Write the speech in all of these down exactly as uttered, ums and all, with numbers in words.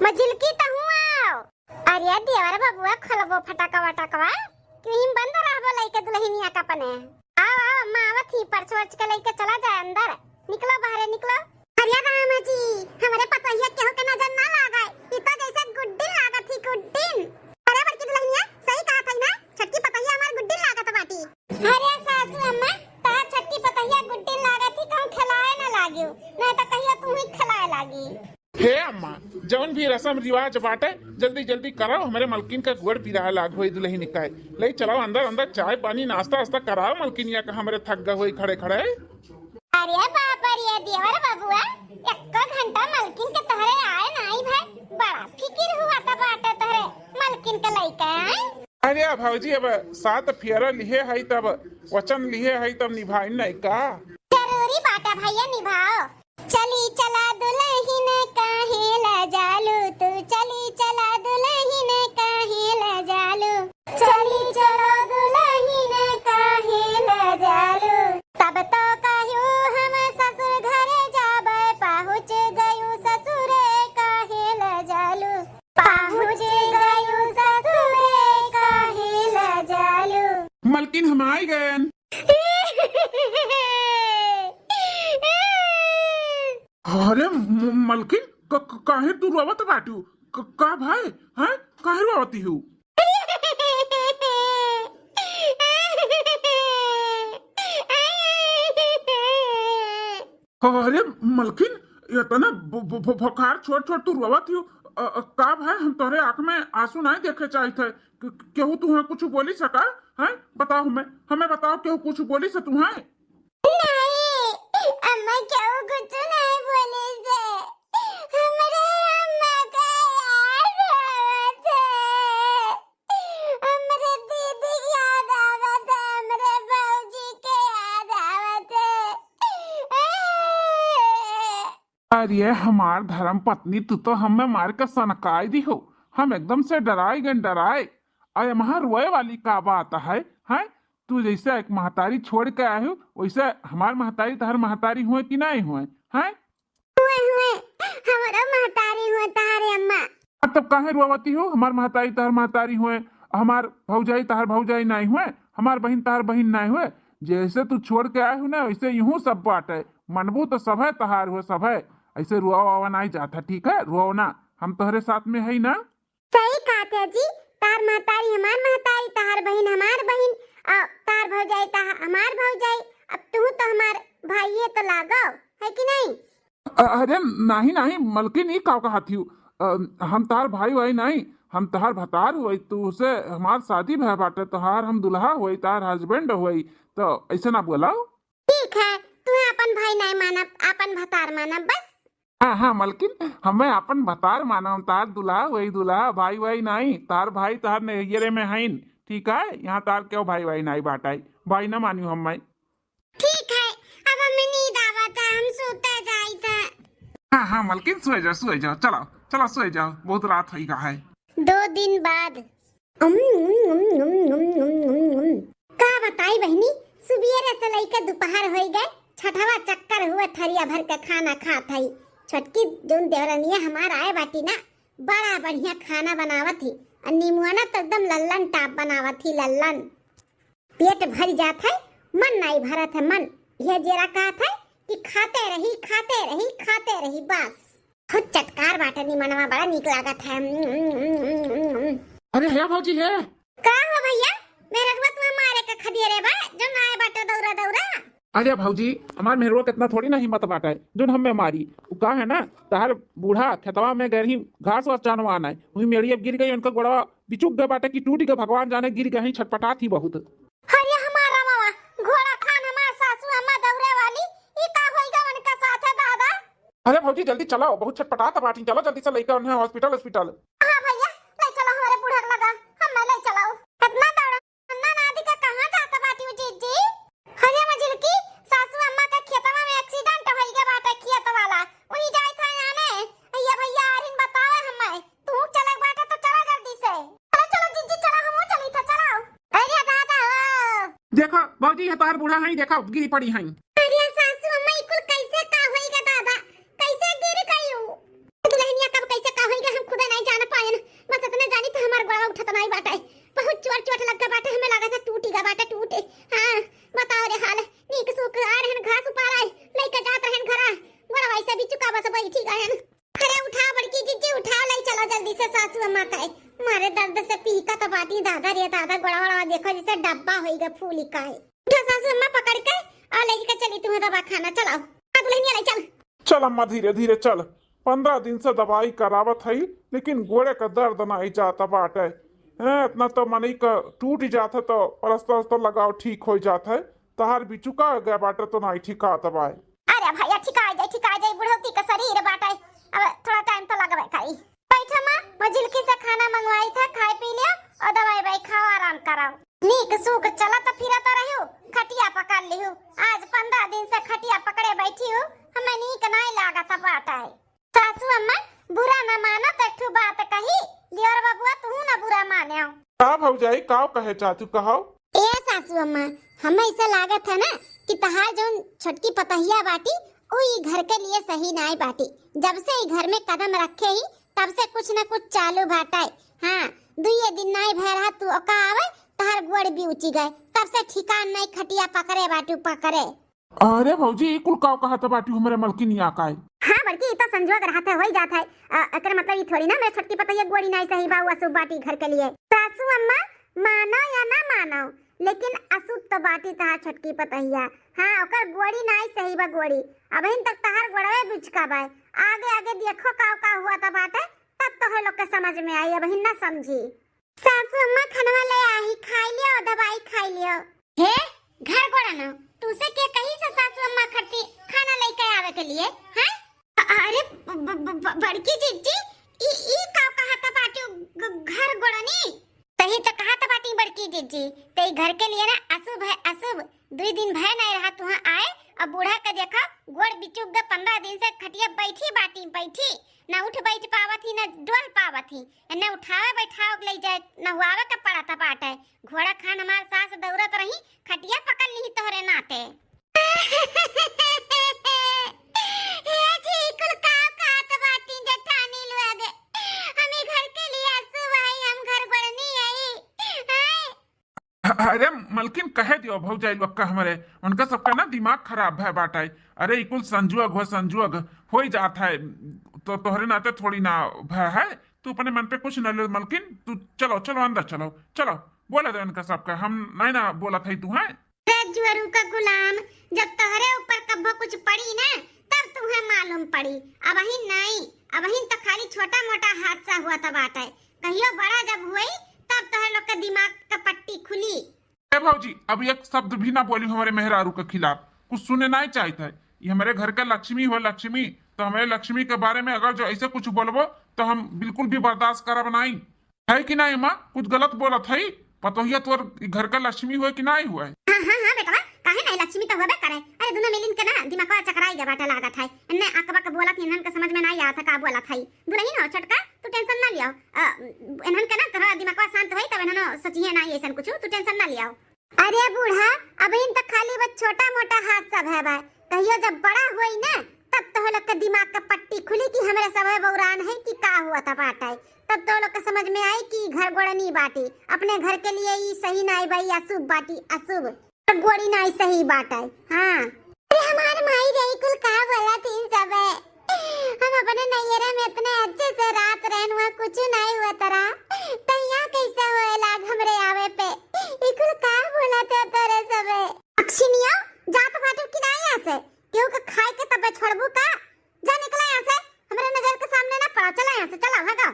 मझिलकी, तहूँ आओ। अरे देवर बबुआ, खोलबो फटाका वटाकवा, कि वहीं बंद रहबो लइके दुलहिनिया का अपने? आओ, आओ, अम्मा आवत ही, पर्स वर्स के लइके चला जाए अंदर। निकलो बाहरे, निकलो। अरे रामा जी, हमरे पतोहिया केहू के नजर ना लागे, ई तो जैसे गुड्डिन लागत ही, गुड्डिन। अरे बड़की दुलहिनिया, सही कहत हई ना, छोटकी पतोहिया हमार गुड्डिन लागत बाटी। अरे सासू अम्मा, तहार छोटकी पतोहिया गुड्डिन लागत ही, कहूँ खेलाए ना लागियो, नहीं तो कहियो तू ही खेलाए लागी। हे अम्मा, जौन भी रसम रिवाज बाटे, जल्दी जल्दी कराओ, हमरे मलकिन का गोड़ पिराए लाग होई दुलहिन का। ले चलाओ अंदर, अंदर चाय पानी नाश्ता वास्ता कराओ मलकिनिया का, हमरे थक गए होई खड़े खड़े। अरे बाप रे देवर बबुआ, एको घंटा मलकिन के तोहरे आए नाई भाई, बड़ा फिकिर हुआ था बाटे तोहरे मलकिन के लइके आए। अरे भौजी, अब सात फेरा लिहे हई तब, वचन लिहे हई तब निभाई नहीं का? जरूरी बाटे भैया, निभाओ। चली चला दुलहिन काहे लजालू तू, चली चला दुलहिन काहे लजालू, चली चला दुलहिन काहे लजालू। तब तो कहियो हम ससुर घरे जाबे, पहुँच गयू ससुरे काहे लजालू, पहुँच गयू ससुरे काहे लजालू। मलकिन हम आई गयन। अरे म-, मलकिन, क-, क-, काहे तू रोवत बाटू? क-, का भाई, हैं? काहे रोवती हू? अरे मलकिन, इतना ब-, ब-, ब-, बुखार छोड़ छोड़ तू रोवत हू? अ, अ, का भाई, हम तोहरे आँख में आंसू नहीं देखे चाहित है। क-, केहू तुहें कुछ बोली सका? हैं? बताओ हमें, हमें बताओ, केहू कुछ बोली से तुहें? नहीं, अम्मा केहू कुछ नहीं बोली से। हमरे अम्मा का याद आवत है। हमरे दीदी के याद आवत है, हमरे भौजी के याद आवत है। अरे हमार धर्म पत्नी, तू तो हमें मार के सनकाई दी हो। हम एकदम से डराए गए, डराए। अरे, वहाँ रोए वाली का बात है, हैं? तू जैसे एक महतारी छोड़ के आए हो, वैसे हमार महतारी तहर महतारी हुए कि नहीं हुए, हैं? हुए, हुए, हमरो महतारी हुए तहारे अम्मा। अब तब काहे रोवती हो? हमार महतारी तहर महतारी हुए, हमार भौजाई तहर भौजाई नहीं हुए, हमार बहिन तहर बहिन नहीं हुए। जैसे तू छोड़ के आए हो ना, वैसे यूं सब बाटे। मनबू तो सब है तहार हुए, सब है। ऐसे रोवा वावा नहीं जाता, ठीक है? रोवा ना, हम तोहरे साथ में है ना। सही कहत है जी, तार महतारी हमार महतारी, तहार बहिन हमार बहिन, आ, तार भौजाई तहा-, हमार भौजाई। अब तू तो हमार भाइये तो लागो, है कि नहीं? अ-, अरे नहीं, नहीं, मलकिन, ई का कहत हियो? अ, हम तार भाई वाई नहीं, हम तार भतार हुई, तू से हमार शादी भय बाटे, तहार हम दुल्हा हुई, तार husband हुई, तो ऐसे ना बोलाओ। ठीक है, तू अपन भाई नहीं मानब, अपन भतार मानब बस। हाँ, हाँ, मलकिन, हमें अपन भतार मानब, तार दुल्हा वही दुल्हा, भाई, भाई नहीं, तार भाई तार नैहरे में हईन, ठीक है, यहाँ तार क्यों भाई, भाई नहीं बाटाई, भाई ना मानियो हमें। ठीक है, अब हमें नींद आवत है, हम सोते जाइत है। हाँ, हाँ, मलकिन, सोए जाओ, सोए जाओ, चलो, चलो, सोए जाओ, बहुत रात होई गा है। दो दिन बाद। उम, उम, उम। का बताई बहिनी, सुबेरे से लइके दोपहर होई गए, छठवा चक्कर हुआ, थरिया भर के खाना खात हई। छोटकी जौन देवरनिया हमार आए बाटी ना, बड़ा बढ़िया खाना बनावत ही, और निमुआना तो एकदम लल्लन टाप बनावत ही, लल्लन। पेट भर जात है, मन नहीं भरत है, मन। यह जेरा कहत है कि खाते रही, खाते रही, खाते रही, बस। बहुत चटकार बाटे निमनवा, बड़ा नीक लागत है। अरे हे भौजी हे। का हो भैया, मेहररुआ तुम्हें मारे के खदियरे बा, जो ना आए बाटे दौरा दौरा। अरे भौजी, हमार मेहररुआ कितना थोड़ी ना हिम्मत बाटे, जोन हमें मारी। उ का है ना, तहार बूढ़ा खेतवा में गए रही घास वास चानवान है, वही मेड़िया गिर गई, उनका गोड़वा बिचुक गए बाटे कि टूट गए, भगवान जाने गिर गए ही, छटपटात ही बहुत। अरे हमारा मामा, घोड़ा खान हमार सासू अम्मा दौरे वाली, ई का होई गवन का साथ है दादा? अरे भौजी, जल्दी चलाओ, बहुत छटपटात बाटी, चलो जल्दी से लइका उन्हें hospital, hospital। हाँ भैया, ले चलो हमारे बूढ़ा के लगा, हम मैं ले चलाओ। इतना दौड़ा, अन्ना नादी का कहाँ जाता बाटी वो जीजी? अरे मझिलकी, सासू अम्मा का खेतवा में accident होई गया बाटे, खेत वाला, वही जाए था जाने। भैया, भैया, आरिन बतावे हमें, तू चले बाटे तो चला जल्दी से। अरे चलो जीजी, चलो, हमहू चली था, चलाओ। अरे दादा हो। देखो भौजी, ये तोहर बूढ़ा है, देखो गिरी पड़ी है। अरे सासू अम्मा, ई कुल कैसे का होई गा दादा, कैसे गिर गई हो? दुल्हनिया कब कैसे का होई गा, हम खुद दादा रे दादा, गोड़ा वोड़ा देखो जैसे डब्बा होई गा फूली का है। उठा सासू अम्मा पकड़ के और ले के चली तुम्हें दवा खाना, चलाओ। आ दुल्हनिया ले चल। चल अम्मा, धीरे धीरे चल। पन्द्रह दिन से दवाई करावत हई, लेकिन गोड़े का दर्द नाई जात बाटे। हैं, इतना तो मनई का टूट जात है तो प्लास्टर उस्टर लगाओ, ठीक हो जात है। तहार बिचुका गया बाटे तो नाई ठिकात बाय। अरे भैया, ठिका जाई, ठिका जाई, बुढ़ौती का शरीर बाटे, अब थोड़ा टाइम तो लगबे करी। बैठो माँ, मझिलकी से खाना मंगवाई था, खाए पी लियो और दवाई वाई खाओ, आराम कराओ। नीक सूख चलत फिरत रहियो, खटिया पकड़ लियो। आज पन्द्रह दिन से खटिया पकड़े बैठी हो, हमें नीक नाई लागत बाटे। सासू अम्मा, बुरा न मानो तो एक ठो बात कही, दियोर बबुआ तू न बुरा माने। का भौजाई, का कहे चाहतू, कहो। ए सासू अम्मा, हमें ऐसा लागत है ना कि तहार जौन छोटकी पतहिया बाटी, उ ई घर के लिए सही नाई बाटी। जब से ई घर में कदम रखे ही, तब से कुछ न कुछ चालू बाटे। हाँ, दुइये दिन नाई भय रहा तू ओका आवे, तहार गोड़ भी उची गए, तब से ठिकान नाई, खटिया पकड़े बाटू पकड़े। अरे भौजी, ई कुल काव कहत बाटी हमरे मलकिनिया का? हाँ बड़की, ई तो संजुआ के रहते होई जात है। अ, एकर मतलब ई थोड़ी ना मेरे छोटकी पतैया गोड़ी नाई सही बा, उ अशुभ बाटी घर के लिए। सासू अम्मा, मानो या ना मानो, लेकिन अशुभ तो बाटी तहार छोटकी पतैया। हाँ, ओकर गोड़ी नाई सही बा गोड़ी। अबहिन तक तहार गोड़वे बिचका बा। आगे आगे देखो काव का हुआ त बाटे, तब तोहे लोग के समझ में आई, अबहिन ना समझी। सासू अम्मा खानवा ले आही, खाई लियो, दवाई खाई लियो। हे, घर गोड़नो, तूसे के कही से सासू अम्मा खरती खाना लेके आवे के लिए, हैं? अ-, अरे, ब-, ब-, ब-, बड़की जिज्जी, ई, ई का कहत बाटी ग-, घर गोड़नी? सही त कहत बाटी बड़की जिज्जी, ते ई घर के लिए ना अशुभ है, अशुभ। दुई दिन भय नहीं रहा तुहाँ आए, अब बूढ़ा के देखा, गोड़ बिचुक गए, पन्द्रह दिन से खटिया बैठी बाटी, बैठी, ना उठ बैठ पावत ही, ना डोल पावत ही। एन्ने उठावे बैठावे के लई जाए, नहुआवे के पड़त बाटे। घोड़ा खान हमार सास दौड़त रही, खटिया पकड़ ली तोहरे नाते। हे जी, कुल का कहत बाटी जेठानी लोग? हम ई घर के लिए अशुभ हई, हम घर गोड़नी हई। हैं? अरे मलकिन, कहे दियो भौजाई लोग का हमरे, उनका सबका ना दिमाग खराब भय बाटे। अरे ई कुल संजुअग हो, संजुअग होई जात है, तो तोहरे नाते थोड़ी ना भय है। तू अपने मन पे कुछ न ले मलकिन, तू चलो, चलो अंदर चलो, चलो। बोला दे उनका सबका, हम नहीं ना बोलत है तू है। रे जुअरू का गुलाम, जब तोहरे ऊपर कब्बो कुछ पड़ी ना, तब तुहे मालूम पड़ी। अबहिन नाई, अबहिन तो खाली छोटा मोटा हादसा हुआ था बाटे। कहियो बड़ा जब हुई, तब तोहरे लोग के दिमाग का पट्टी खुली। ए भौजी, अब एक शब्द भी ना बोली हमारे मेहरारू के खिलाफ, कुछ सुने नाई चाहित है। ये हमारे घर के लक्ष्मी हो, लक्ष्मी, तो हमारे लक्ष्मी के बारे में अगर जो ऐसे कुछ बोलबो, तो हम बिल्कुल भी बर्दाश्त करब नाई। है कि नाई माँ? कुछ गलत बोलत है? पतोहिया तोर घर के लक्ष्मी हुए कि नाई हुए? हाँ, हाँ, हाँ बेटवा, काहे नाई, लक्ष्मी तो होबे करे। अरे दोनों मिलिन के ना दिमागवा चकराई गया बाटे लागत है। इन्ने अकबक बोलत ही, इन्हन के समझ में नाई आवत है का बोलत है। दुल्हन हो छोटका, तू tension ना लियाओ। अ, इन्हन के ना थोड़ा दिमागवा शांत होई तब इन्हनो सोचिए ना ऐसन कुछ, तू tension ना लियाओ। अरे बूढ़ा, अबहिन तो खाली बस छोटा मोटा हादसा भय बा, कहियो जब बड़ा होई ना तब तो लोग के दिमाग का पट्टी खुली कि हमरे सब बौरान है कि का हुआ था बाटे, तब तो लोग के समझ में आई कि घर गोड़नी बाटी, अपने घर के लिए ई सही नाई बाई, अशुभ बाटी, अशुभ। गोड़ी नाई सही बाटे। हाँ। अरे हमार माई रे, कुल का बोला थी सब? हम अपने नैहरा में इतने अच्छे से रात रहन, वहाँ कुछ नाई हुआ तरा, तो यहाँ कैसे होए लाग हमरे आवे पे? ई कुल का बोला थे तोरे सब? अक्षिनिया, जात बाटू कि ना यहाँ से? केहू के खाए के तबे छोड़बू का? जा निकला यहाँ से, हमरे नजर के सामने ना पड़ा, चला यहाँ से, चला भागा।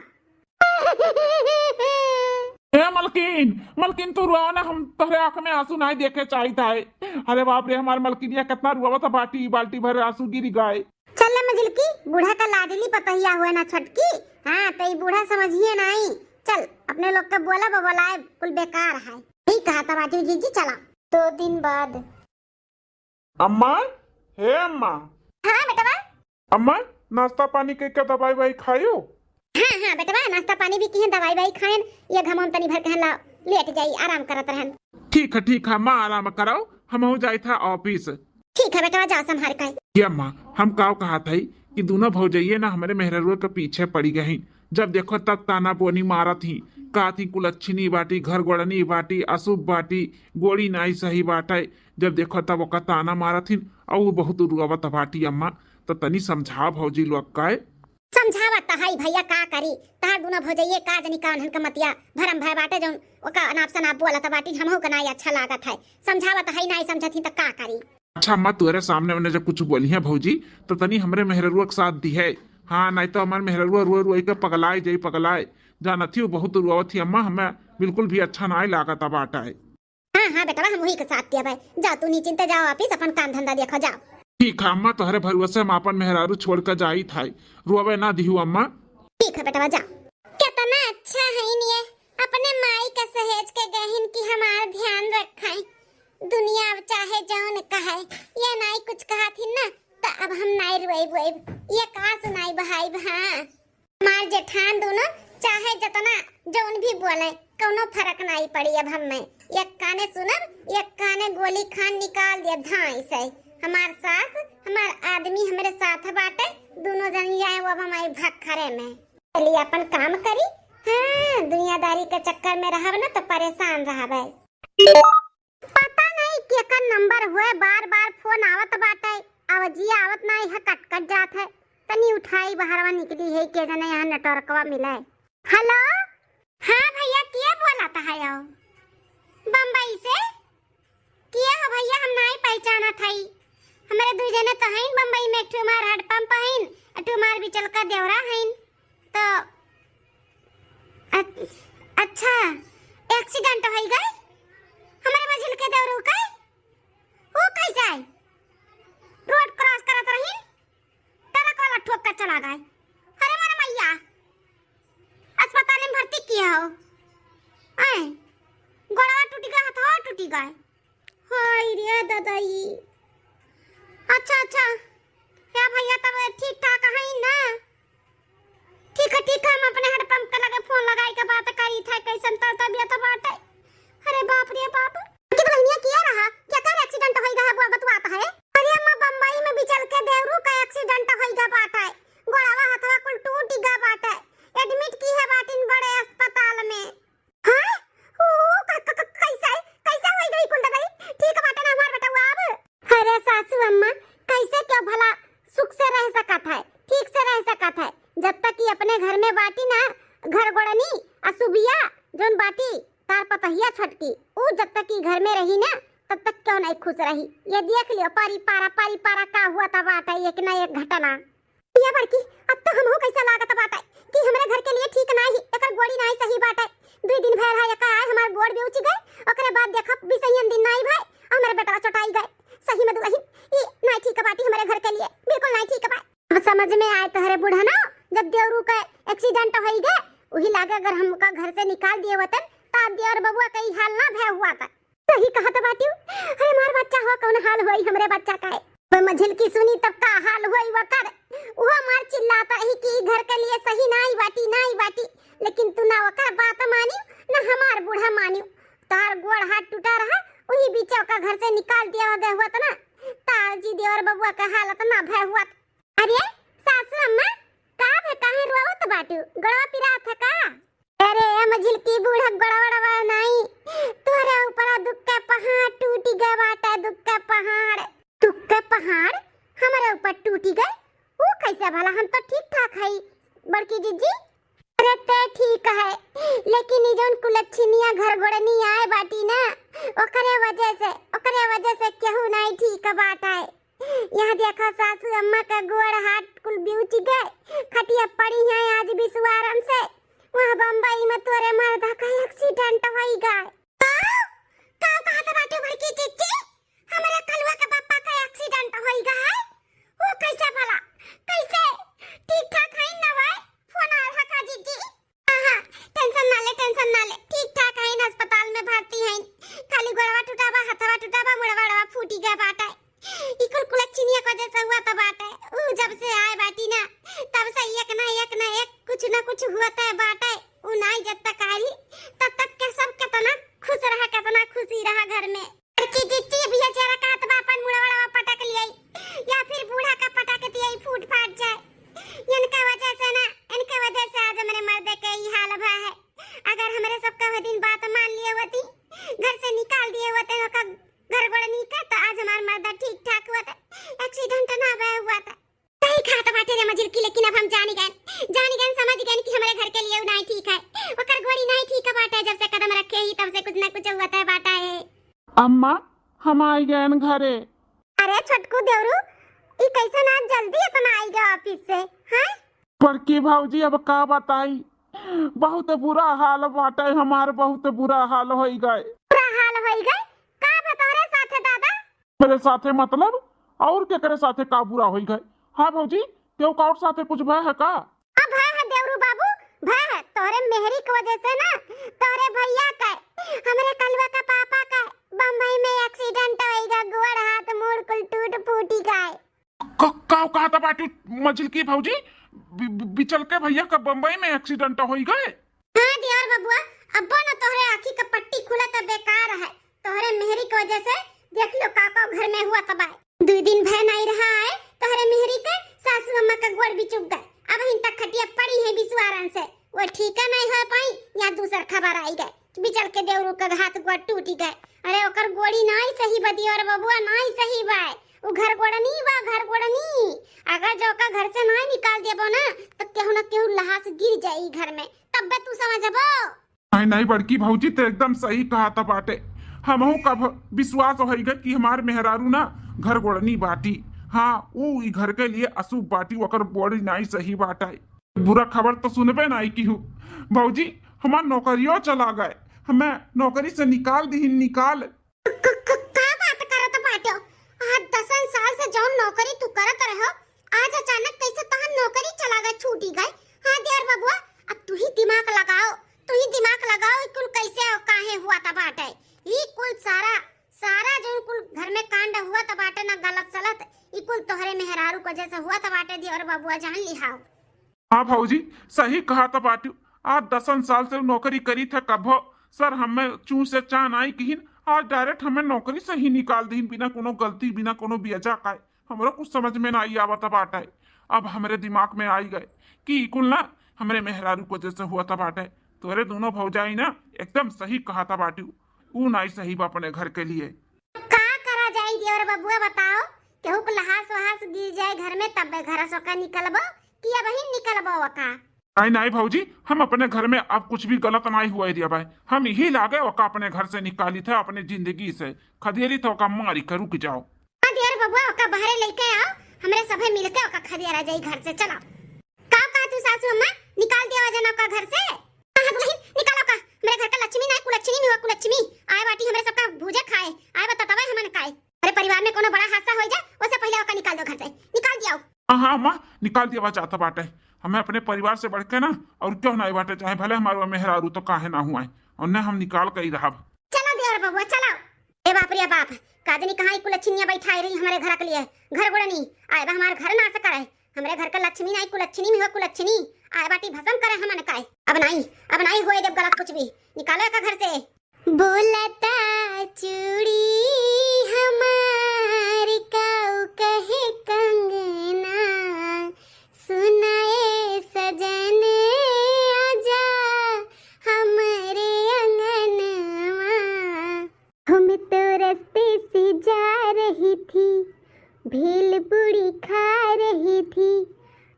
ए मलकिन, मलकिन तू रोवा ना, हम तोहरे आँख में आंसू नाई देखे चाहित है। अरे बाप रे, हमार मलकिनिया कितना रोवत बाटी, बाल्टी भर आंसू गिरी गए। चल ले मझिलकी, बूढ़ा का लाडली पतहिया हुए ना छोटकी। हाँ, तो ई बूढ़ा समझिए नाई। चल, अपने लोग के बोला बबलाए कुल बेकार है। ठीक कहा था बाटी जीजी, चला। दो दिन बाद। अम्मा, हे अम्मा। हाँ बेटवा। अम्मा, नाश्ता पानी के के दवाई वाई खायो? हाँ, हाँ बेटवा, नाश्ता पानी भी किहन, दवाई वाई खाएन, ये घमम तनी भर कहन ला, लेट जाई, आराम करत रहन। ठीक है, ठीक है, माँ आराम कराओ, हमहू जाई था office। ठीक है बेटवा, जाओ संभाल के। ये अम्मा, हम काव कहा था कि दोनों भौजइये ना हमरे मेहररुआ के पीछे पड़ी गई, जब देखो तब ताना बोनी मारत ही, कहत ही कुलच्छिनी बाटी, घर गोड़नी बाटी, अशुभ बाटी, गोड़ी नाई सही बाटे। जब देखो तब ओका ताना मारत हिन, और वो बहुत रुआवत बाटी अम्मा, तो तनी समझा भौजी लोग का। समझावत तहाई भैया का करी, तहार दुनो भौजइये का जनी कान्हन का मतिया भरम भय बाटे, जौन ओका अनाप शनाप बोलत बाटी, हमहू का नाई अच्छा लागत है। समझावत है, नाई समझत ही त का करी। अच्छा अम्मा, तोहरे सामने उन्हें जब कुछ बोली है भौजी, तो तनी हमरे मेहररुआ के साथ दिहे। हाँ, नाई तो हमार मेहररुआ रुआ रुआ के पगलाए जाई, पगलाए। जानत ही, बहुत रुआवत ही अम्मा, हमें बिल्कुल भी अच्छा नाई लागत बाटे। हाँ, हाँ बेटवा, हम वही के साथ दिया भाई। जाओ तू निचिंते जाओ ऑफिस, अपन काम धंधा देखो, जाओ। ठीक है अम्मा, तोहरे भरोसे हम अपन मेहरारू छोड़ के जाई था, रुआवे ना दिहू अम्मा। ठीक है बेटवा, जाओ। कितना अच्छा है ये, अपने माई का सहेज के गहिन की हमार ध्यान रखाई। दुनिया अब चाहे जौन कहे, ये नाई कुछ कहा थी ना, तो अब हम नाई रोइब वोइब, ये का सुनाई बहाइब। हाँ, हमार जेठान दोनों चाहे जतना जौन भी बोले, कौनो फर्क नाई पड़ी। अब हमें एक काने सुनब, एक काने गोली खान निकाल दिया धाई से। हमार सास, हमार आदमी हमरे साथ बाटे, दोनों जन जाए वो अब हमारे भखरे में। चलिए अपन काम करी। हाँ, दुनियादारी के चक्कर में रहब ना तो परेशान रहबे। पता नहीं केकर नंबर हुए, बार बार फोन आवत बाटे, आवाजिया आवत ना, यह कट कट जात है। तनी उठाई, बहरवा निकली है, के जने यहाँ नेटवर्कवा मिले। हेलो, हाँ भैया, के बोलत है हो? बम्बई से? के हो भैया, हम नाई पहचानत हई। हमरे दुई जने तो हईन बम्बई में, एक ठो हमार हेडपंप हईन, एक ठो हमार बिचल का देवरा हईन। तो अ-, अच्छा, एक्सीडेंट होई गए हमरे मझिल के देवरू के? वो कैसे? रोड क्रॉस करत रही, ट्रक वाला ठोक के चला गए। अरे मोर मैया, अस्पताल में भर्ती किया हो। आए, गोड़वा टूटी गए, हथवा टूटी गए। हाय रे दादाई। अच्छा, अच्छा। या भैया, तब ठीक ठाक है ना? ठीक है, ठीक है, हम अपने हेडपंप के लगे फोन लगाई के बात करी था, कैसन तो तबियत बाटे। अरे बाप रे बाप। कि दुल्हनिया किया रहा, क्या कर एक्सीडेंट होई गया, वो बतवात है। अरे अम्मा, बम्बई में बिचल के देवरू का एक्सीडेंट होई गया बाटे, गोड़वा हथवा कुल टूट गया बाटे, एडमिट की है बाटिन बड़े अस्पताल में। हाँ? ऊ, ऊ, क-, क-, क-, कैसे? कैसे होई गई कुल दवाई? ठीक बाटे ना हमार बेटवा अब? अरे सासू अम्मा, कैसे क्या भला सुख से रह सकत है, ठीक से रह सकत है? जब तक कि अपने घर में बाटी ना, घर गोड़नी, आ सुबिया, जौन बाटी, तार पतहिया छोटकी, ऊ जब तक कि घर में रही ना, तब तक क्यों नहीं खुश रही? ये देख लियो, पारी पारा, पारी पारा का हुआ था बाटे, एक ना एक घटना। ये बड़की, अब तो हमहू कैसा लागत बाटे कि हमरे घर के लिए ठीक नाई ही, एकर गोड़ी नाई सही बाटे। दुई दिन भर है एका आए हमार गोड़ बेउची गए, ओकरे बाद देखब बिसैयन दिन नाई भाई, हमरे बेटवा चोटाई गए। सही में दुल्हन, ये नाई ठीक बाटी हमरे घर के लिए, बिल्कुल नाई ठीक बा। अब समझ में आए तोहरे बुढ़ना, जब देवरू का एक्सीडेंट होई गए, वही लागे अगर हमका घर से निकाल दिए वतन, तो अब देवर बबुआ का ई हाल ना भय हुआ था। सही कहत बाटिउ। अरे हमार बच्चा हो, कौन हाल होई हमरे बच्चा का? वो मझिल की सुनी तब का हाल होई वकर। वो मार चिल्लात रही कि ई घर के लिए सही नाई बाटी, नाई बाटी। लेकिन तू ना वकर बात मानिउ, ना हमार बूढ़ा मानिउ। तार गोड़ हाथ टूटा रहा, वही बीच ओका घर से निकाल दिया गया हुआ था ना। तार जी देवर बबुआ का हालत ना भय हुआ। अरे सासू अम्मा, का भे, काहे रोवत बाटू? गोड़वा पिरात है का? अरे ए मझिल की बूढ़ा, गोड़वा वड़वा नाई, तोहरे ऊपर दुख के पहाड़ टूटी गए बाटे, दुख के पहाड़। दुख के पहाड़ हमरे ऊपर टूटी गए? वो कैसे भला? हम तो ठीक ठाक हई बड़की जिज्जी। अरे ते ठीक है, लेकिन ई जौन कुलच्छिनिया घर गोड़नी आए बाटी ना, ओकरे वजह से, ओकरे वजह से केहू नाई ठीक बाटे। यहाँ देखा सासू अम्मा का गोड़ हाथ कुल बिउच गए, खटिया पड़ी है आज बिसुआरम से। वहाँ बम्बई में तोरे मर्दा का एक्सीडेंट होई गए। का? का कहत बाटे बड़की चिच्ची? हमरे कलुआ के पापा का एक्सीडेंट होई गए? वो कैसे भला? कैसे? ठीक ठाक है ना भाई? फोन आल है का जिज्जी? हाँ, हाँ, टेंशन ना ले, टेंशन ना ले, ठीक ठाक है, इन अस्पताल में भर्ती है। खाली गोड़वा टूटा बा, हथवा टूटा बा, मुड़वा वड़वा फूटी गया बाटे। ई कुल कुलच्छिनिया के वजह से हुआ तो बाटे। ऊ जब से आए बाटी ना, तब से एक ना एक ना एक कुछ ना कुछ हुआ तो बाटे। ऊ नाई जब तक आई, तब तक के सब कितना खुश रहा, कितना खुशी रहा घर में। बड़की जिज्जी अभी ये जरा कहत बा अपन मुड़वा वड़वा पटक लियाई, या फिर बूढ़ा का पटक दियाई, फूट फाट जाए। इनका वजह से ना, इनके वजह से आज हमरे मर्दे के ई हाल भा है। अगर हमरे सबका वह दिन बात मान लिए होती, घर से निकाल दिए होते, ओका घर गोड़नी का, तो आज हमार मर्दा ठीक ठाक हुआ था, एक्सीडेंट ना भय हुआ था। सही कहत बाटे रे मझिलकी, लेकिन अब हम जानी गए, जानी गए। अम्मा, हम आई गयन घरे। अरे छोटकू देवरू, ई कैसन आज जल्दी इतना आई गया office से, हैं? बड़की भौजी, अब का बताई, बहुत बुरा हाल बाटे हमार, बहुत बुरा हाल होई गए। बुरा हाल होई गए? का बा तोहरे साथे दादा? मेरे साथे मतलब? और केकरे साथे का बुरा होई गए? हाँ भौजी, केहू का और साथे कुछ भय है का? अब भय है देवरू बाबू, भय है। तोहरे मेहरी के वजह से ना, तोहरे भैया का, हमरे कलुआ का पापा का बम्बई में accident होई गए, गोड़ हाथ मूड़ कुल टूट फूटी गए। क-, का कहत बाटू मझिलकी भौजी? बि-, बि-, बिचलके भैया का बम्बई में accident होई गए? हाँ दियर बबुआ, अब्बो न तोहरे आँखी का पट्टी खुलत बेकार है। तोहरे मेहरी के वजह से देख लो का का घर में हुआ तबाह। दुई दिन भय नाई रहा है तोहरे मेहरी के, सासू अम्मा का गोड़ बिचुक गए। अब हिन तक खटिया पड़ी है बिसुआरन से, वो ठीक नहीं हो पाई या दूसर खबर आई गए। बिचलके देवरू का हाथ गोड़ टूटी गए। अरे ओकर गोड़ी नाई सही बा दियर बबुआ, नाई सही बा। उ घर गोड़नी बा, घर गोड़नी। अगर जो ओका घर से नाई निकाल देबो ना, तो केहू ना केहू लहास गिर जाई घर में, तब्बे तू समझबो। नहीं, नहीं बड़की भौजी, ते एकदम सही कहत बाटे। हमहू का भ-, विश्वास होई गए कि हमार मेहरारू ना घर गोड़नी बाटी। हाँ, ऊ ई घर के लिए अशुभ बाटी, ओकर गोड़ी नाई सही बाटे। बुरा खबर तो सुनबे नाई किहू। भौजी, हमार नौकरियो चला गए, हमें नौकरी से निकाल दिहिन, निकाल। क-, क-, का बात करत बाट्यो? आज दसन साल से जौन नौकरी तू करत रहो, आज अचानक कैसे तोहार नौकरी चला गए, छूटी गए? हाँ दियर बबुआ, अब तू ही दिमाग लगाओ, तू ही दिमाग लगाओ, ई कुल कैसे और काहे हुआ त बाटे? ई कुल सारा, सारा जौन कुल घर में कांड हुआ त बाटे ना, गलत सलत, ई कुल तोहरे मेहरारू को जैसे हुआ त बाटे दियर बबुआ, जान लिहाओ। हाँ भौजी, सही कहत बाट्यो। आज दसन साल से नौकरी करी थे, कभो सर हमें चूं से चाह नाई किहिन, आज direct हमें नौकरी से ही निकाल दीन, बिना कोनो गलती, बिना कोनो बियजा काए। हमरो कुछ समझ में नाई आवत बाटे। अब हमरे दिमाग में आई गए कि ई कुल ना हमरे मेहरारू को जैसे हुआ था बाटे। तोरे दोनों भौजाई ना एकदम सही कहत बाट्यो, ऊ नाई सही बा अपने घर के लिए। का करा जाई देवर बबुआ बताओ, केहू के लहास वहास गिर जाए घर में तब्बे घर से ओका निकलबो कि अबहिन निकलबो ओका? नाई, नाई भौजी, हम अपने घर में अब कुछ भी गलत नाई हुए दिया भाई। हम यही लागे ओका अपने घर से निकाली थे, अपने जिंदगी से खदेरी थे ओका मारी के, रुक जाओ। हाँ देवर बबुआ, ओका बाहरे लेके आओ, हमरे सभे मिलके ओका खदेरा जाई घर से, चलाओ। का कहा तू सासू अम्मा, निकाल दिया जना ओका घर से? हाँ, हाँ, दुल्हन, निकालो का। हमरे घर का लक्ष्मी ना, कुलच्छिनी में हुआ कुलच्छिनी। आए बाटी हमरे सबका भूजे खाए। आए बता तबे हमन खाए। अरे परिवार में कोनो बड़ा हादसा हो जाए, उससे पहले ओका निकाल दो घर से। निकाल दियाओ। हाँ, हाँ, अम्मा, निकाल दिया जाता बाटे। हमें अपने परिवार से बढ़ के ना और क्यों ना बाटे, चाहे भले हमारे मेहरारू तो काहे ना हुआ है, और न हम निकाल के ही रहब। चलो देवर बबुआ, चलो। ए बाप रे बाप, का जनी कहाँ ई कुलच्छिनिया बैठाई रही हमारे घर के लिए। घर गोड़नी, आए बा हमारे घर नाश करे। हमरे घर का लक्ष्मी नाई कुलच्छिनी में हो कुलच्छिनी, आए बाटी भसम करे हमन काए। अब नाई, अब नाई होए जब गलत कुछ भी। निकालो एका घर से। बोलता चूड़ी हमार काऊ कहे कंगना, सुनाए सजन आजा हमरे अंगनवा। हम तो रस्ते से जा रही थी, भेल पूड़ी खा रही थी।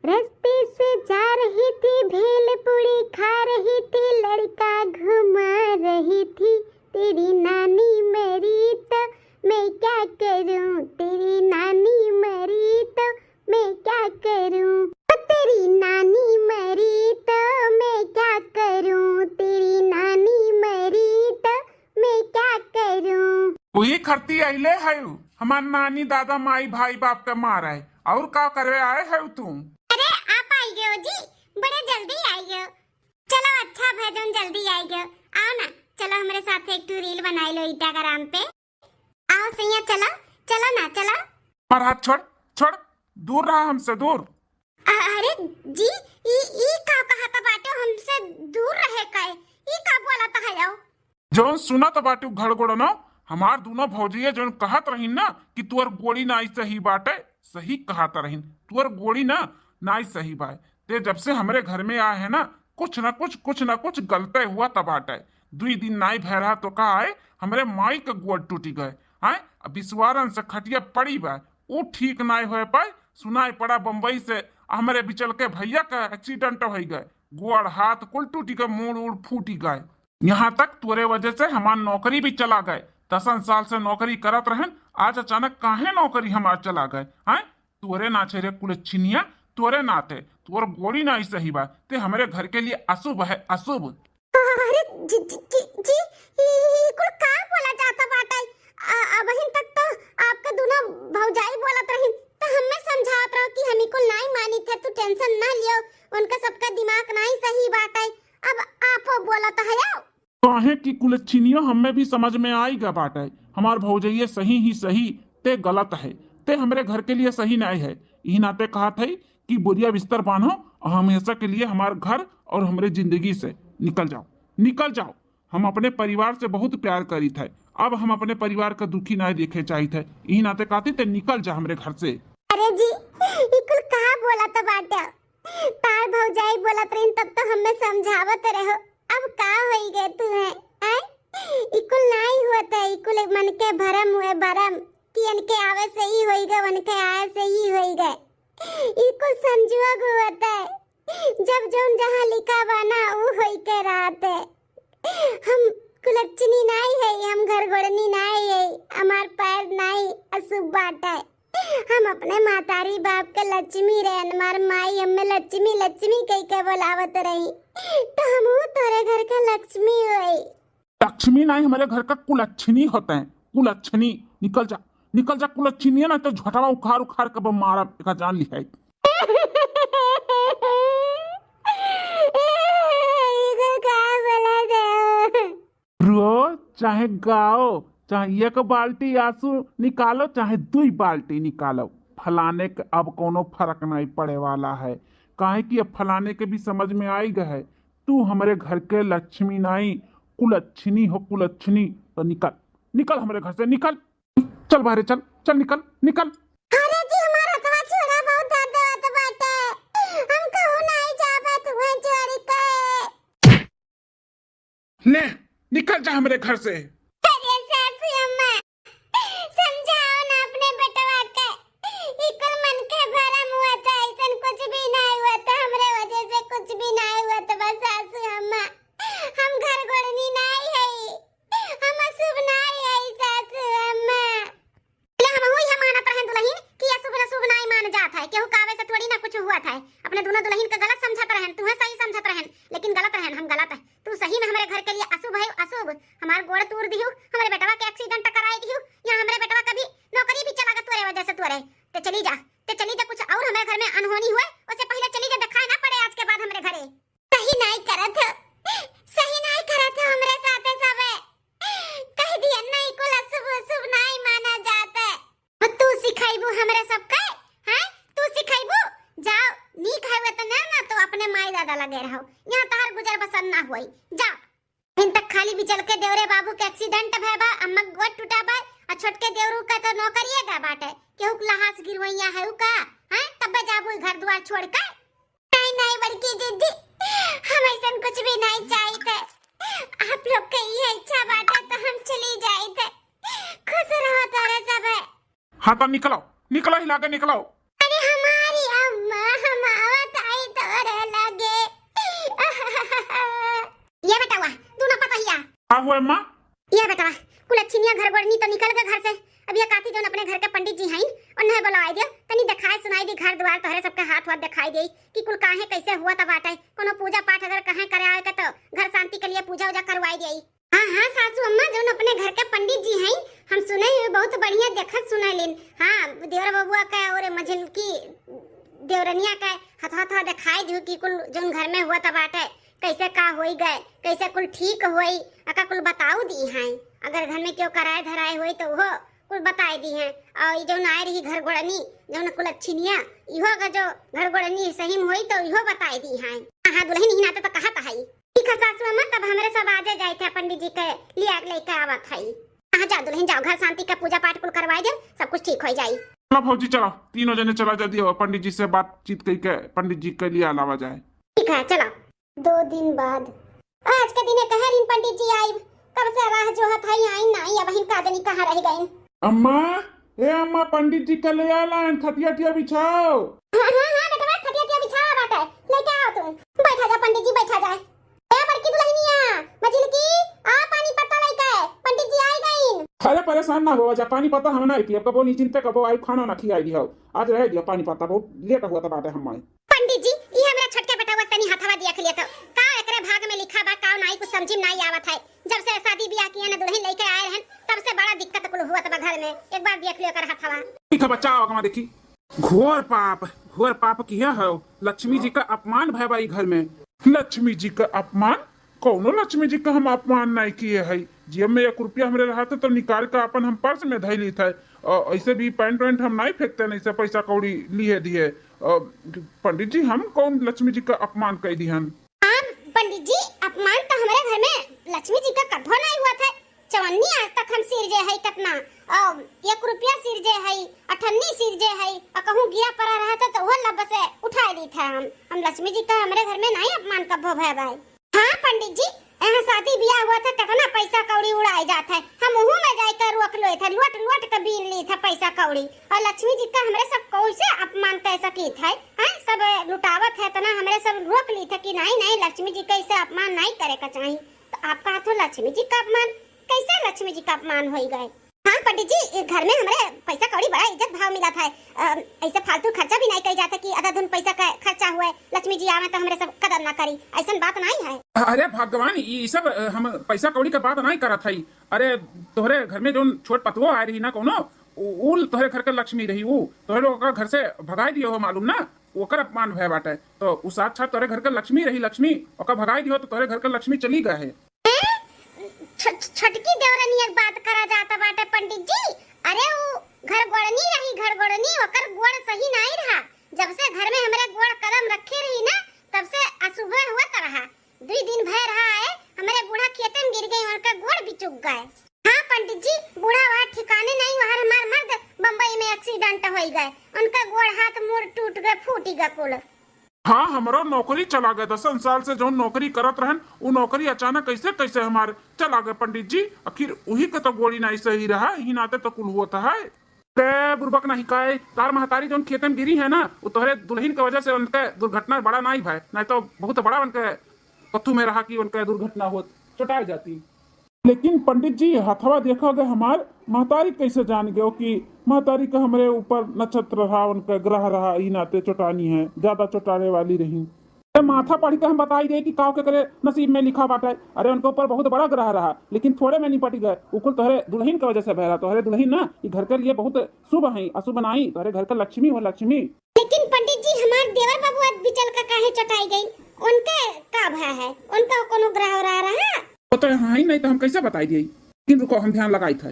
रस्ते से जा रही थी, भेल पूड़ी खा रही थी, लड़का घुमा रही थी। तेरी नानी मरी तो मैं क्या करूं, तेरी नानी मरी तो मैं क्या करूं, ओ तेरी नानी मरी तो मैं क्या करूं, तेरी नानी मरी तो मैं क्या करूं। वही खरती अइले है, हमार नानी दादा माई भाई बाप के मारे, और का करवे आए है तू? अरे आप आई गयो जी, बड़े जल्दी आई गयो। चलो अच्छा भजन जल्दी आई गयो, आओ ना, चलो हमरे साथ एक ठो reel बनाई लो Instagram पे। आओ सैया, चलो, चलो ना, चलो। हमार हाथ छोड़, छोड़, दूर रहा हमसे, दूर। अ-, अरे जी, ई, ई का कहत बाटे, हमसे दूर रहे काहे? ई का बोलत है आओ? जौन सुनत बाटे घड़गोड़नो, हमार दोनों भौजिया जौन कहत रही ना कि तुअर गोड़ी नाई सही बाटे, सही कहत रही, तुअर गोड़ी ना, नाई सही बाय। ते जब से हमरे घर में आए है ना, कुछ ना कुछ, कुछ ना कुछ गलते हुआ त बाटे। दुई दिन नाई भय रहा तो का आए, हमरे माई के गोड़ टूटी गए। आए, अब बिसवारन से खटिया पड़ी बा, ऊ ठीक नाई होए पाए। सुनाई पड़ा बम्बई से, हमरे बिचल के भैया का accident होई गए, गोड़ हाथ कुल टूटी गए, मूड़ उड़ फूटी गए। यहाँ तक तोरे वजह से हमार नौकरी भी चला गए। दसन साल से नौकरी करत रहन, आज अचानक काहे नौकरी हमार चला गए? हैं? तोरे नाते रे कुलच्छिनिया, तोरे नाते, तोर गोड़ी नाई सही बा, ते हमरे घर के लिए अशुभ है, अशुभ। अरे जी, जी, जी, जी, ई, ई कुल का बोला जाता बाटे? अ-, अबहिन तक तो आपके दुनो भौजाई बोलत रहिन, तो हमें समझावत रहो कि हम ई कुल नाई मानी थे, तू tension ना लियो, उनका सबका दिमाग नाई सही बाटे। अब आपो बोलत है। काहे कि कुलच्छिनियो हमें भी समझ में आई गा बाटे, हमार भौजइये सही ही सही, ते गलत है, ते हमरे घर के लिए सही नाई है। यही नाते कहत है कि बोरिया बिस्तर बांधो और हमेशा के लिए हमार घर और हमरे जिंदगी से निकल जाओ, निकल जाओ। हम अपने परिवार से बहुत प्यार करीत है, अब हम अपने परिवार का दुखी नाई देखे चाहित है। यही नाते कहती ते निकल जा हमरे घर से। अरे जी, ई कुल का बोलत बाटे? तार भौजाई बोलत रहिन तब तो हमें समझावत रहो, अब का होई गए तू है? आय, ई कुल नाई हुआ था, ई कुल मन के भरम हुए, भरम कि इनके आवे से ही होई गए, उनके आए से ही होई गए। ई कुल संजोग हुआ था, जब जौन जहाँ लिखा बा ना, ऊ होई के रहत है। हम कुलच्छिनी नाई है, हम घर गोड़नी नाई है, हमार पैर नाई अशुभ बाटे। हम अपने मातारी बाप के लक्ष्मी रहे, हमार माई हमें लक्ष्मी लक्ष्मी कह के बोलावत रही, तो हमहू तोरे घर के लक्ष्मी होई। लक्ष्मी नाई, हमारे घर का कुलच्छिनी होते हैं, कुलच्छिनी। निकल जा, निकल जा कुलच्छिनिया, ना तो झोटवा उखाड़ उखाड़ के मारा का जान लिहाई। रो चाहे गाओ, चाहे एक बाल्टी आंसू निकालो, चाहे दुई बाल्टी निकालो, फलाने के अब कोनो फर्क नाई पड़े वाला है। काहे कि अब फलाने के भी समझ में आई गए है, तू हमरे घर के लक्ष्मी नाई, कुलच्छिनी हो, कुलच्छिनी। तो निकल, निकल हमरे घर से, निकल। चल बाहरे, चल, चल, निकल, निकल। अरे जी, हमार हथवा छोड़ा, बहुत दर्द होत बाटे। हम कहूँ नाई जाबे तुम्हें छोड़ के। ले, निकल जा हमरे घर से। अरे सासू अम्मा, समझाओ ना अपने बेटवा के। ई कुल मन के भरम हुआ था, ऐसन कुछ भी नाई हुआ था, हमरे वजह से कुछ भी नाई हुआ था। बस सासू अम्मा, हम घर गोड़नी नाई है, हम अशुभ नाई है सासू अम्मा। ले, हमहू इहे मानत रहन दुलहिन कि अशुभ अशुभ नाई मान जात है, केहू का आवे से थोड़ी ना कुछ हुआ था। अपने दुनो दुलहिन के गलत समझत रहन, तुहे सही समझत रहन, लेकिन गलत रहन, हम गलत है। तू सही में हमरे घर के लिए अशुभ है, अशुभ। हमार गोड़ तूर दिहू, हमरे बेटवा के accident कराई दिहू, या हमरे बेटवा कभी नौकरी भी चला गया तोरे वजह से तोरे। ते चली जा, ते चली जा, कुछ और हमरे घर में अनहोनी हुए, उससे पहले चली जा, दिखाई ना पड़े आज के बाद हमरे घरे। सही नाई करत हो, सही नाई करत हो हमरे साथे सबे। कह दिया नाई कुल अशुभ अशुभ नाई माना जात है। अब तू सिखाइबू हमरे सबके, हैं? तू सिखाइबू? जाओ, नीक है वो तो ना, ना तो अपने माई दादा लगे रहो। यहाँ तहार गुजर बसर ना होई। जाओ। इन तक खाली बिचल के देवरे बाबू के accident भय बा, अम्मा के गोड़ टूटा बा, आ छोटके देवरू का तो नौकरिए गा बाटे। केहू के लहास गिरवैया है उ का? हैं? तब्बे जाबू ई घर दुआर छोड़ के? नहीं, नहीं, बड़की जिज्जी, हम ऐसन कुछ भी नहीं चाहित है। आप लोग के ये इच्छा बाटे तो हम चली जाइत है। खुश रहो तोरे सब है। हाँ, तो निकलो, निकलो, हिला के निकलो। अरे हमारी अम्मा, हम आवत आई तोरे लगे। ये बेटवा, दोनों पतहिया। का हुआ अम्मा? ये बेटवा, कुलच्छिनिया घर गोड़नी तो निकल गए घर से। अब ये काती जौन अपने घर के पंडित जी हईन, उन्हें बुलवाए दियो, तनी दिखाए सुनाई दी घर द्वार, तोहरे सबके हाथ वाथ दिखाई दे कि कुल काहे कैसे हुआ तब बाटे। कोनो पूजा पाठ अगर कहे करे आवे के तो घर शांति के लिए पूजा उजा करवाई दे। हाँ, हाँ, सासू अम्मा, जौन अपने घर के पंडित जी हईन, हम सुने हुए बहुत बढ़िया देखत सुने लेन। हाँ, देवर बबुआ के और मझिलकी देवरनिया के हथवा हथवा दिखाई दियो कि कुल जौन घर में हुआ तब बाटे, कैसे का होई गए, कैसे कुल ठीक होई, अका कुल बताऊ दी हैं। अगर घर में केहू कराए धराए होई तो वो कुल बताए दी हैं। और ई जौन आए रही घर गोड़नी, जौन कुलच्छिनिया, इहो अगर जो घर गोड़नी सही में होई तो इहो बताए दी हैं। हाँ, हाँ, दुलहिन ही नाते तो कहत है। ठीक है सासू अम्मा, तब हमरे सब आजे जाइत है, पंडित जी के लिया लेके आवत है। हाँ, जाओ दुलहिन, जाओ, घर शांति का पूजा पाठ कुल करवाए दे, सब कुछ ठीक हो जाई। चलो भौजी, चलो, तीनों जने चला जल्दी हो, पंडित जी से बातचीत करके पंडित जी के लिया लावा जाए। ठीक है, चलो। दो दिन बाद। आज के दिने कहे रिन पंडित जी आइब, कब से राह जोहत हई, आई नाई, अबहिन का जनी कहाँ रह गइन। अम्मा, ए अम्मा, पंडित जी के ले आ लाइन, खटिया ठिया बिछाओ। हाँ, हाँ, हाँ, बेटवा, खटिया ठिया बिछावा बाटे, लेके आओ तुम। बैठा जा पंडित जी, बैठा जा। ए बड़की दुलहिनिया, मझिलकी, आ पानी पत्ता लेके, पंडित जी आई गइन। अरे परेशान ना हो जा, पानी पत्ता हम ना पियब, कबो निश्चिंते कबो आई खाना ना खियाई दियो। आज रह दियो पानी पत्ता, बहुत लेट हुआ था बाटे हम आए। पंडित जी, ई हमरा छोटके बेटवा तनी हथवा दिया के लिए तो का एकरे भाग में लिखा बा का नाई कुछ समझी में नाई आवत है। जब से शादी ब्याह किए ना दुल्हन लेके आए रहन तब से बड़ा दिक्कत कुल हुआ था घर में। एक बार देख लियो कर हथवा। ठीक है बच्चा, आवा देखी। घोर पाप, घोर पाप किया है। लक्ष्मी जी का अपमान भय बा ई घर में। लक्ष्मी जी का अपमान? कौनो लक्ष्मी जी का हम अपमान नहीं किए है। जेब में एक रुपया हमरे रहा था तो निकाल के अपन हम पर्स में धई ली था। अ, ऐसे भी पैंट वैंट हम नहीं फेंकते, नहीं से पैसा कौड़ी लिए दिए। अ, पंडित जी, हम कौन लक्ष्मी जी का अपमान कर दिहन? हाँ पंडित जी, अपमान तो हमारे घर में लक्ष्मी जी का कभो नहीं हुआ था। चवन्नी आज तक हम सिरजे है कितना, अ, एक रुपया सिरजे है, अठन्नी सिरजे है, अ, कहूँ गिरा पड़ा रहा था तो वह लब से उठा ली था हम। हम लक्ष्मी जी का हमारे घर में नहीं अपमान कभो भय भाई। हाँ पंडित जी, यहाँ शादी ब्याह हुआ था, कितना पैसा कौड़ी उड़ाए जात है। हम उहू में जाकर रोक लो था, लुट लुट के बीन ली था पैसा कौड़ी। और लक्ष्मी जी का हमरे सब कैसे अपमान कर सकी था, हैं? सब लुटावत है इतना, हमरे सब रोक ली था कि नहीं नहीं, लक्ष्मी जी का ऐसे अपमान नहीं करे का चाहिए। तो आपका हाथों लक्ष्मी जी का अपमान, कैसे लक्ष्मी जी का अपमान हो गए? हाँ पंडित जी, ये घर में हमरे पैसा कौड़ी बड़ा इज्जत भाव मिला था। अ, ऐसे फालतू खर्चा भी नहीं करी जाता कि अधाधुन पैसा का खर्चा हुए, लक्ष्मी जी आवे तो हमरे सब कदर ना करी, ऐसन बात नहीं है। अरे भगवान, ई सब, अ, हम पैसा कौड़ी का बात नहीं करत हई। अरे तोहरे घर में जोन छोट पतवो आए रही ना कौनो, उ, उ तोहरे घर के लक्ष्मी रही, उ तोहरे लोग का घर से भगाई दियो हो मालूम ना, ओकर अपमान भय बाटे। तो उ साक्षात तोहरे घर के लक्ष्मी रही, लक्ष्मी, ओकर भगाई दियो तो तोहरे घर के लक्ष्मी चली गए है। हैं? छ-, छ-, छोटकी देवरनिया के बात करा जाता बाटे पंडित जी। अरे उ घर गोड़नी रही, घर गोड़नी, ओकर गोड़ सही नहीं रहा। जब से घर में हमरे गोड़ कदम रखे रही ना, तब से अशुभ हुआ रहा। दुई दिन भय रहा है, हमरे बूढ़ा खेते में गिर गई, उनका गोड़ बिचुक गए। हाँ पंडित जी, बूढ़ा वहाँ ठिकाने नहीं, वहाँ हमार मर्द बम्बई में एक्सीडेंट हो गए, उनका गोड़ हाथ मुड़ टूट गए, फूट गए कुल। हाँ, हमरो नौकरी चला गए। दसन साल से जौन नौकरी करत रहन, उ नौकरी अचानक कैसे कैसे हमार चला गए पंडित जी। आखिर उही के तो गोड़ी नहीं सही रहा, इही नाते तो कुल होत है। ते बुरबक नहीं काय, तार महतारी जौन खेते में गिरी है ना, उ तोहरे दुल्हन के वजह से उनके दुर्घटना बड़ा नहीं भाई, नहीं तो बहुत बड़ा उनके पत्थू में रहा कि उनके दुर्घटना होत, चोटाए जाती। लेकिन पंडित जी, हथवा देखा गए हमार महतारी कैसे जान गयो कि महतारी का हमरे ऊपर नक्षत्र रहा, उनका ग्रह रहा, ई नाते चोटानी है, ज्यादा चोटाने वाली रही। ए, माथा पढ़ के हम बताई दे कि काव के करे नसीब में लिखा बाटे। अरे, उनके ऊपर बहुत बड़ा ग्रह रहा, लेकिन थोड़े में निपट गए। उ कुल तोहरे दुल्हन के वजह से भय रहा। तोहरे दुल्हन ना, ई घर के लिए बहुत शुभ है, अशुभ नाई। तोहरे घर के लक्ष्मी हो, लक्ष्मी। लेकिन पंडित जी, हमार देवर बाबू आज बिचल का काहे चटाई गई? उनके का भय है? उनका कोनो ग्रह उरह रहा? वो तो यहाँ ही नहीं, तो हम कैसे बताई दिए? लेकिन रुको, हम ध्यान लगाई थे।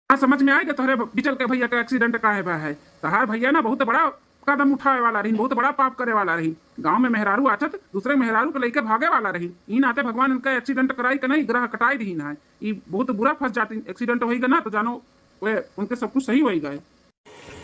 हाँ, समझ में आए कि तोहरे बिचल के भैया के एक्सीडेंट काहे भय है। तहार भैया ना बहुत बड़ा कदम उठावे वाला रही, बहुत बड़ा पाप करे वाला रही। गांव में मेहरारू आचत, दूसरे मेहरारू के लेके भागे वाला रही। ई नाते भगवान उनका एक्सीडेंट कराई के नहीं, ग्रह कटाई रही ना। ई बहुत बुरा फंस जाती, एक्सीडेंट होई गए ना, तो जानो वे उनके सब कुछ सही होई गए।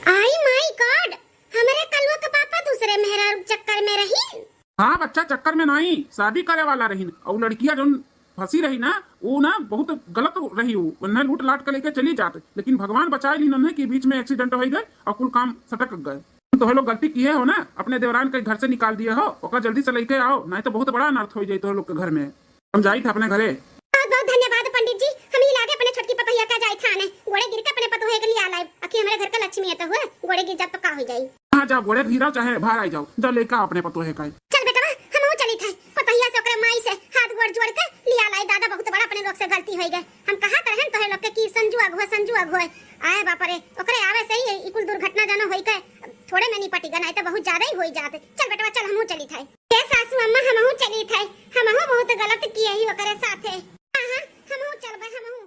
आई माय गॉड, हमरे कलुआ के पापा दूसरे मेहरारू के चक्कर में रही। हाँ बच्चा, चक्कर में नहीं, शादी करे वाला रही। और लड़किया जौन फंसी रही ना, वो ना बहुत गलत रही, वो उन्हें लूट लाट के लेके चली जात, लेकिन भगवान बचाए ली उन्हें कि बीच में एक्सीडेंट हो गए और कुल काम सटक गए। तोहे लोग गलती किए हो ना, अपने देवरान के घर से निकाल दिए हो, ओका जल्दी से लेके आओ, नहीं तो बहुत बड़ा अनर्थ हो जाए तोहे लोग के घर में। हम जाई थे अपने घरे। बहुत बहुत धन्यवाद पंडित जी, हम ही लागे अपने छोटकी पतोहिया का जाई थाने, गोड़े गिर के अपने पतोहे के लिया लाए, आखिर हमारे घर का लक्ष्मी है तो हुए, गोड़े गिर जात तो का हो जाई। हाँ, जाओ, गोड़े गिराओ, चाहे बाहर आई जाओ, जाओ, लेके आओ अपने पतोहे का। चल बेटवा, हमहू चली थे, पतोहिया से ओकरे माई से हाथ गोड़ जोड़ के लिया लाई। दादा, बहुत बड़ा अपने लोग से गलती हो गए। हम कहा करहन तोहे लोग के कि संजू अगुआ, संजू अगुआ। आए बाप रे, ओकरे आवे से ही ई कुल दुर्घटना जानो होई के, थोड़े में निपटी गए, नहीं तो बहुत ज्यादा ही होई जात। चल बेटवा, चल, हमहू चली थे। ए सासू अम्मा, हमहू चली थे, हमहू बहुत गलत किए ही ओकरे साथे। हाँ, हाँ, हमहू चलबे, हमहू।